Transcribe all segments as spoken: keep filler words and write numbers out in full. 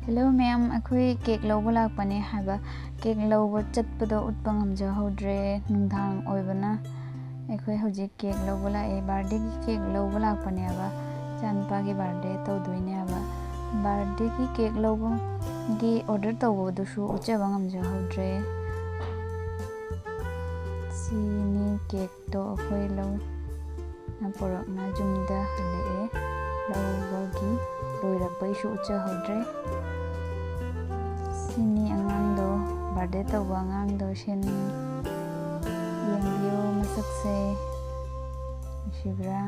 Hello ꯃꯌꯥꯝ, ꯑꯩꯈꯣꯏ cake ꯂꯧꯕ ꯂꯥꯛꯄꯅꯦ ꯍꯥꯏꯕ꯫ ꯀꯦꯛ ꯂꯧꯕ ꯆꯠꯄꯗꯣ ꯎꯠꯄ ꯉꯝꯖꯍꯧꯗ꯭ꯔꯦ, ꯅꯨꯡꯗꯥꯡ ꯑꯣꯏꯕꯅ꯫ ꯑꯩꯈꯣꯏ ꯍꯧꯖꯤꯛ ꯀꯦꯛ ꯂꯧꯕ ꯂꯥꯛꯑꯦ, ꯕꯥꯔꯗꯦꯒꯤ ꯀꯦꯛ ꯂꯧꯕ ꯂꯥꯛꯄꯅꯦꯕ꯫ ꯏꯆꯥꯅꯨꯄꯥꯒꯤ ꯕꯥꯔꯗꯦ ꯇꯧꯗꯣꯏꯅꯦ ꯍꯥꯏꯕ꯫ ꯕꯥꯔꯗꯦꯒꯤ ꯀꯦꯛ ꯂꯧꯕꯒꯤ ꯑꯣꯔꯗꯔ ꯇꯧꯕꯗꯨꯁꯨ ꯎꯠꯆꯕ ꯉꯝꯖꯍꯧꯗ꯭ꯔꯦ꯫ ꯁꯤꯅꯤ ꯀꯦꯛꯇꯣ ꯑꯩꯈꯣꯏ ꯂꯧ ꯄꯨꯔꯛꯅ ꯌꯨꯝꯗ ꯍꯜꯂꯛꯑꯦ꯫ ꯂꯧꯕꯒꯤ ꯂꯣꯏꯔꯛꯄꯩꯁꯨ ꯎꯠꯆꯍꯧꯗ꯭ꯔꯦ꯫ ꯁꯤꯅꯤ ꯑꯉꯥꯡꯗꯣ, ꯕꯥꯔꯗꯦ ꯇꯧꯕ ꯑꯉꯥꯡꯗꯣ ꯁꯤꯅꯤ꯫ ꯌꯦꯡꯕꯤꯌꯨ ꯃꯁꯛꯁꯦ, ꯅꯨꯡꯁꯤꯕ꯭ꯔꯥ?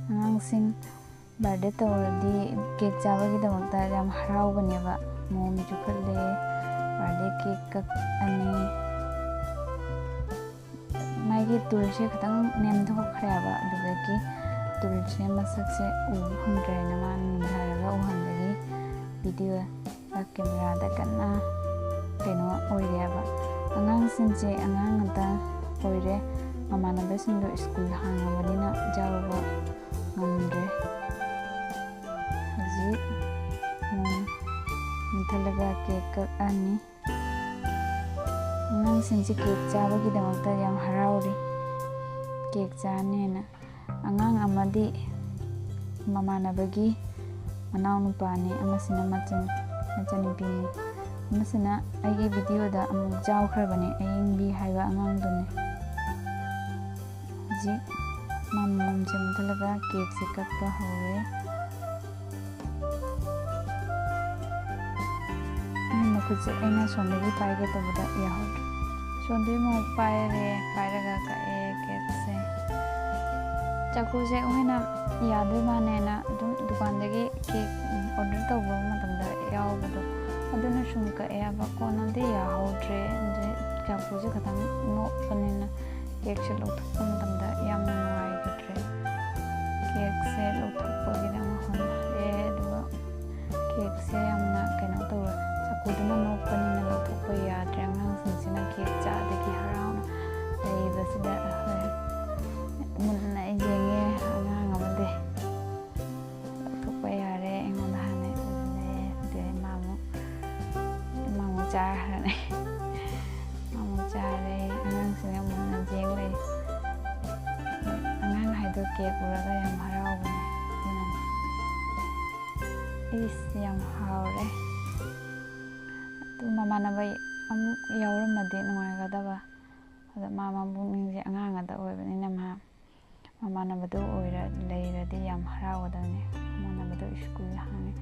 ꯑꯉꯥꯡꯁꯤꯡ ꯕꯥꯔꯗꯦ ꯇꯧꯔꯗꯤ ꯀꯦꯛ ꯆꯥꯕꯒꯤꯗꯃꯛꯇ ꯌꯥꯝ ꯍꯔꯥꯎꯕꯅꯦꯕ꯫ ꯃꯣꯝ ꯆꯨꯈꯠꯂꯦ, ꯕꯥꯔꯗꯦ ꯀꯦꯛ ꯀꯛꯑꯅꯤ꯫ ꯃꯥꯒꯤ ꯇꯨꯜꯁꯦ ꯈꯤꯇꯪ ꯅꯦꯝꯊꯣꯛꯈ꯭ꯔꯦꯕ, ꯑꯗꯨꯗꯒꯤ ꯇꯨꯜꯁꯦ ꯃꯁꯛꯁꯦ ꯎꯕ ꯐꯪꯗ꯭ꯔꯦꯅ ꯃꯥꯅ ꯅꯤꯡꯊꯔꯒ ꯎꯍꯟꯕꯒꯤ ꯚꯤꯗꯤꯑꯣ ꯀꯦꯃꯦꯔꯥꯗ ꯀꯟꯅ ꯀꯩꯅꯣ ꯑꯣꯏꯔꯦꯕ꯫ ꯑꯉꯥꯡꯁꯤꯡꯁꯦ ꯑꯉꯥꯡ ꯉꯥꯛꯇ ꯑꯣꯏꯔꯦ꯫ ꯃꯃꯥꯟꯅꯕꯁꯤꯡꯗꯣ ꯁ꯭ꯀꯨꯜ ꯍꯥꯡꯉꯕꯅꯤꯅ ꯌꯥꯎꯕ ꯉꯝꯗ꯭ꯔꯦ꯫ ꯍꯧꯖꯤꯛ ꯃꯣꯝ ꯃꯨꯟꯊꯠꯂꯒ ꯀꯦꯛ ꯀꯛꯑꯅꯤ꯫ ꯑꯉꯥꯡꯁꯤꯡꯁꯦ ꯀꯦꯛ ꯆꯥꯕꯒꯤꯗꯃꯛꯇ ꯌꯥꯝ ꯍꯔꯥꯎꯔꯤ꯫ ꯀꯦꯛ ꯆꯥꯅꯦꯅ꯫ ꯑꯉꯥꯡ ꯑꯃꯗꯤ ꯃꯃꯥꯟꯅꯕꯒꯤ ꯃꯅꯥꯎꯅꯨꯄꯥꯅꯤ, ꯑꯃꯁꯤꯅ ꯃꯆꯟ-, ꯃꯆꯟꯅꯨꯄꯤꯅꯤ꯫ ꯑꯃꯁꯤꯅ ꯑꯩꯒꯤ ꯚꯤꯗꯤꯑꯣꯗ ꯑꯃꯨꯛ ꯌꯥꯎꯈ꯭ꯔꯕꯅꯤ, ꯑꯌꯤꯡꯕꯤ ꯍꯥꯏꯕ ꯑꯉꯥꯡꯗꯨꯅꯤ꯫ ꯍꯧꯖꯤꯛ ꯃꯥ ꯃꯣꯝꯁꯦ ꯃꯨꯟꯊꯠꯂꯒ ꯀꯦꯛꯁꯦ ꯀꯛꯄ ꯍꯧꯔꯦ꯫ ꯑꯩ ꯃꯈꯨꯠꯁꯦ ꯑꯩꯅ ꯁꯣꯝꯗꯒꯤ ꯄꯥꯏꯒꯦ ꯇꯧꯕꯗ ꯌꯥꯍꯧꯗ꯭ꯔꯦ꯫ ꯁꯣꯝꯗꯒꯤ ꯑꯃꯨꯛ ꯄꯥꯏꯔꯦ, ꯄꯥꯏꯔꯒ ꯀꯛꯑꯦ ꯀꯦꯛꯁꯦ꯫ ꯆꯥꯛꯀꯨꯁꯦ ꯑꯩꯈꯣꯏꯅ ꯌꯥꯗꯣꯏ ꯃꯥꯟꯅꯦꯅ ꯑꯗꯨꯝ ꯗꯨꯀꯥꯟꯗꯒꯤ ꯀꯦꯛ ꯑꯣꯔꯗꯔ ꯇꯧꯕ ꯃꯇꯝꯗ ꯌꯥꯎꯕꯗꯣ, ꯑꯗꯨꯅ ꯁꯨꯝ ꯀꯛꯑꯦꯕ꯫ ꯀꯣꯟꯅꯗꯤ ꯌꯥꯍꯧꯗ꯭ꯔꯦ꯫ ꯑꯗꯩ ꯆꯥꯛꯀꯨꯁꯦ ꯈꯤꯇꯪ ꯅꯣꯛꯄꯅꯤꯅ ꯀꯦꯛꯁꯦ ꯂꯧꯊꯣꯛꯄ ꯃꯇꯝꯗ ꯌꯥꯝꯅ ꯅꯨꯡꯉꯥꯏꯈꯤꯗ꯭ꯔꯦ꯫ ꯀꯦꯛꯁꯦ ꯂꯧꯊꯣꯛꯄꯒꯤꯗꯃꯛ ꯍꯣꯠꯅꯔꯦ, ꯑꯗꯨꯒ ꯀꯦꯛꯁꯦ ꯌꯥꯝꯅ ꯀꯩꯅꯣ ꯇꯧꯔꯦ꯫ ꯆꯥꯛꯀꯨꯗꯨꯅ ꯅꯣꯛꯄꯅꯤꯅ ꯂꯧꯊꯣꯛꯄ ꯌꯥꯗ꯭ꯔꯦ꯫ ꯑꯉꯥꯡꯁꯤꯡꯁꯤꯅ ꯀꯦꯛ ꯆꯥꯗꯒꯤ ꯍꯔꯥꯎꯅ ꯂꯩꯕꯁꯤꯗ ꯑꯩꯈꯣꯏ ꯃꯨꯟꯅ ꯌꯦꯡꯉꯦ꯫ ꯑꯉꯥꯡ ꯑꯃꯗꯤ ꯂꯧꯊꯣꯛꯄ ꯌꯥꯔꯦ, ꯑꯩꯉꯣꯟꯗ ꯍꯥꯟꯅ ꯎꯍꯜꯂꯦ꯫ ꯑꯗꯨꯗꯩ ꯃꯥ ꯆꯥꯔꯅꯤ꯫ ꯑꯃꯨꯛ ꯆꯥꯔꯦ꯫ ꯑꯉꯥꯡꯁꯤꯡꯅ ꯑꯃꯨꯛ ꯅꯟꯖꯦꯡ ꯂꯩ꯫ ꯑꯉꯥꯡ ꯍꯥꯏꯗꯣ ꯀꯦꯛ ꯎꯔꯒ ꯌꯥꯝ ꯍꯔꯥꯎꯕꯅꯦ꯫ ꯑꯗꯨꯅꯅꯦ꯫ ꯏꯁ, ꯌꯥꯝ ꯍꯥꯎꯔꯦ꯫ ꯑꯗꯨ ꯃꯃꯥꯟꯅꯕ ꯑꯃꯨꯛ ꯌꯥꯎꯔꯝꯃꯗꯤ ꯅꯨꯡꯉꯥꯏꯒꯗꯕ꯫ ꯑꯗ ꯃꯥ ꯃꯕꯨꯛꯅꯤꯡꯁꯦ ꯑꯉꯥꯡ ꯑꯗ ꯑꯣꯏꯕꯅꯤꯅ ꯃꯥ ꯃꯃꯥꯟꯅꯕꯗꯨ ꯑꯣꯏꯔ-, ꯂꯩꯔꯗꯤ ꯌꯥꯝ ꯍꯔꯥꯎꯒꯗꯕꯅꯤ꯫ ꯃꯃꯥꯟꯅꯕꯗꯨ ꯁ꯭ꯀꯨꯜ ꯍꯥꯡꯉꯦ꯫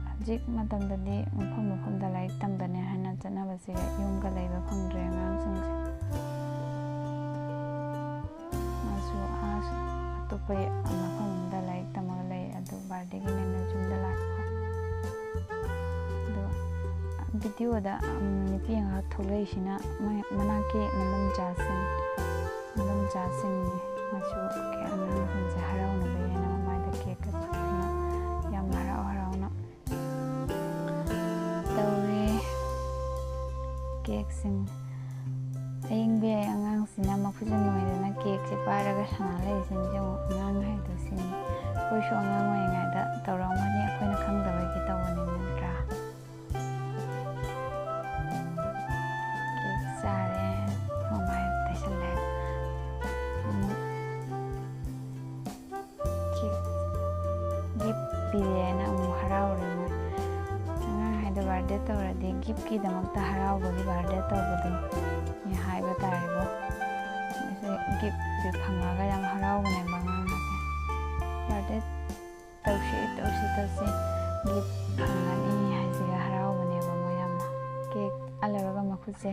ꯍꯧꯖꯤꯛ ꯃꯇꯝꯗꯗꯤ ꯃꯐꯝ ꯃꯐꯝꯗ ꯂꯥꯏꯔꯤꯛ ꯇꯝꯕꯅꯦ ꯍꯥꯏꯅ ꯆꯠꯅꯕꯁꯦ ꯌꯨꯝꯒ ꯂꯩꯕ ꯐꯪꯗ꯭ꯔꯦ ꯑꯉꯥꯡꯁꯤꯡꯁꯦ꯫ ꯃꯥꯁꯨ ꯑꯥ ꯑꯇꯣꯞꯄ ꯃꯐꯝ ꯑꯃꯗ ꯂꯥꯏꯔꯤꯛ ꯇꯝꯃꯒ ꯂꯩ, ꯑꯗꯨ ꯕꯥꯔꯗꯦꯒꯤ ꯃꯦꯝꯅ ꯌꯨꯝꯗ ꯂꯥꯛꯄ꯫ ꯑꯗꯣ ꯚꯤꯗꯤꯑꯣꯗ, ꯎꯝ, ꯅꯨꯄꯤ ꯑꯃꯈꯛ ꯊꯣꯛꯂꯛꯏꯁꯤꯅ ꯃꯣꯏ ꯃꯅꯥꯛꯀꯤ ꯃꯗꯣꯝꯆꯥꯁꯤꯡ, ꯃꯗꯣꯝꯆꯥꯁꯤꯡꯅꯤ꯫ ꯃꯣꯏꯁꯨ ꯑꯉꯥꯡꯁꯤꯡꯁꯦ ꯍꯔꯥꯎꯅꯕꯒꯤ ꯍꯥꯏꯅ ꯃꯃꯥꯏꯗ ꯀꯦꯛꯀ ꯀꯛꯇꯅ ꯌꯥꯝꯅ ꯍꯔꯥꯎ ꯍꯔꯥꯎꯅ ꯇꯧꯔꯦ꯫ ꯀꯦꯛꯁꯤꯡ ꯑꯌꯤꯡꯕ ꯌꯥꯏ꯫ ꯑꯉꯥꯡꯁꯤꯅ ꯃꯈꯨꯠꯁꯦ ꯅꯨꯡꯉꯥꯏꯗꯅ ꯀꯦꯛꯁꯦ ꯄꯥꯏꯔꯒ ꯁꯥꯟꯅ ꯂꯩꯔꯤꯁꯤꯡꯁꯦ ꯑꯃꯨꯛ ꯑꯉꯥꯡ ꯍꯥꯏꯗꯣ ꯁꯤꯅꯤ꯫ ꯑꯩꯈꯣꯏꯁꯨ ꯑꯉꯥꯡ ꯑꯣꯏꯔꯤꯉꯩꯗ ꯇꯧꯔꯝꯒꯅꯤ, ꯑꯩꯈꯣꯏꯅ ꯈꯪꯗꯕꯒꯤ ꯇꯧꯕꯅꯤ, ꯅꯠꯇ꯭ꯔꯥ? ꯀꯦꯛ ꯆꯥꯔꯦ, ꯃꯃꯥꯏ ꯇꯩꯁꯜꯂꯦ꯫ ꯑꯃꯨꯛ ꯀꯦꯛ ꯒꯤꯐ ꯄꯤꯔꯦꯅ ꯑꯃꯨꯛ ꯍꯔꯥꯎꯔꯦ ꯃꯣꯏ꯫ ꯑꯉꯥꯡ ꯍꯥꯏꯗꯣ ꯕꯥꯔꯗꯦ ꯇꯧꯔꯗꯤ ꯒꯤꯐꯀꯤꯗꯃꯛꯇ ꯍꯔꯥꯎꯕꯒꯤ ꯕꯥꯔꯗꯦ ꯇꯧꯕꯗꯨꯅꯤ ꯍꯥꯏꯕ ꯇꯥꯔꯦꯀꯣ꯫ ꯃꯣꯏꯁꯦ ꯒꯤꯐꯁꯦ ꯐꯪꯉꯒ ꯌꯥꯝ ꯍꯔꯥꯎꯕꯅꯦꯕ ꯑꯉꯥꯡ ꯑꯁꯦ꯫ ꯕꯥꯔꯗꯦ ꯇꯧꯁꯤ, ꯇꯧꯁꯤ, ꯇꯧꯁꯤ, ꯒꯤꯐ ꯐꯪꯒꯅꯤ ꯍꯥꯏꯁꯤꯒ ꯍꯔꯥꯎꯕꯅꯦꯕ ꯃꯣꯏ ꯌꯥꯝꯅ꯫ ꯀꯦꯛ ꯑꯥ ꯂꯩꯔꯒ ꯃꯈꯨꯠꯁꯦ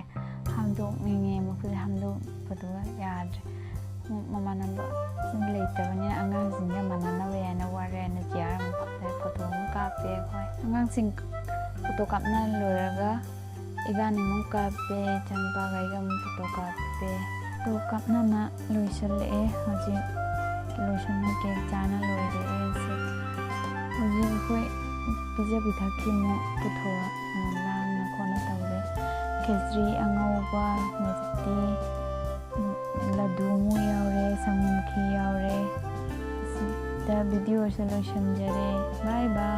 ꯍꯥꯝꯗꯣꯛꯅꯤꯡꯉꯦ, ꯃꯈꯨꯠꯁꯦ ꯍꯥꯝꯗꯣꯛꯄꯗꯨꯒ ꯌꯥꯗ꯭ꯔꯦ꯫ ꯃꯃꯥꯟꯅꯕ ꯂꯩꯇꯕꯅꯤꯅ ꯑꯉꯥꯡꯁꯤꯡꯒ ꯃꯥꯟꯅꯅꯕ ꯍꯥꯏꯅ ꯋꯥꯔꯦ ꯍꯥꯏꯅ ꯆꯤꯌꯔ ꯑꯃ ꯐꯝꯂꯦ, ꯐꯣꯇꯣ ꯑꯃ ꯀꯥꯞꯄꯦ ꯑꯩꯈꯣꯏ꯫ ꯑꯉꯥꯡꯁꯤꯡ ꯐꯣꯇꯣ ꯀꯥꯞꯅ ꯂꯣꯏꯔꯒ ꯏꯕꯥꯅꯤ ꯑꯃꯨꯛ ꯀꯥꯞꯄꯦ, ꯏꯆꯥꯅꯨꯄꯥꯒ ꯑꯩꯒ ꯑꯃꯨꯛ ꯐꯣꯇꯣ ꯀꯥꯞꯄꯦ꯫ ꯐꯣꯇꯣ ꯀꯥꯞꯅꯅ ꯂꯣꯏꯁꯤꯜꯂꯛꯑꯦ ꯍꯧꯖꯤꯛ꯫ ꯂꯣꯏꯁꯤꯟꯅ ꯀꯦꯛ ꯆꯥꯅ ꯂꯣꯏꯔꯛꯑꯦ ꯁꯤ꯫ ꯍꯧꯖꯤꯛ ꯑꯩꯈꯣꯏ ꯄꯤꯖ ꯄꯤꯊꯛꯀꯤ ꯑꯃꯨꯛ ꯄꯨꯊꯣꯛ-, ꯂꯥꯡꯅ ꯈꯣꯠꯅ ꯇꯧꯔꯦ꯫ ꯈꯦꯆ꯭ꯔꯤ ꯑꯉꯧꯕ, ꯃꯤꯁꯇꯤ, ꯂꯗꯨ ꯑꯃꯨꯛ ꯌꯥꯎꯔꯦ, ꯁꯪꯒꯣꯝ ꯈꯦꯔ ꯌꯥꯎꯔꯦ꯫ ꯁꯤꯗ ꯚꯤꯗꯤꯑꯣꯁꯦ ꯂꯣꯏꯁꯤꯟꯖꯔꯦ꯫ Bye bye꯫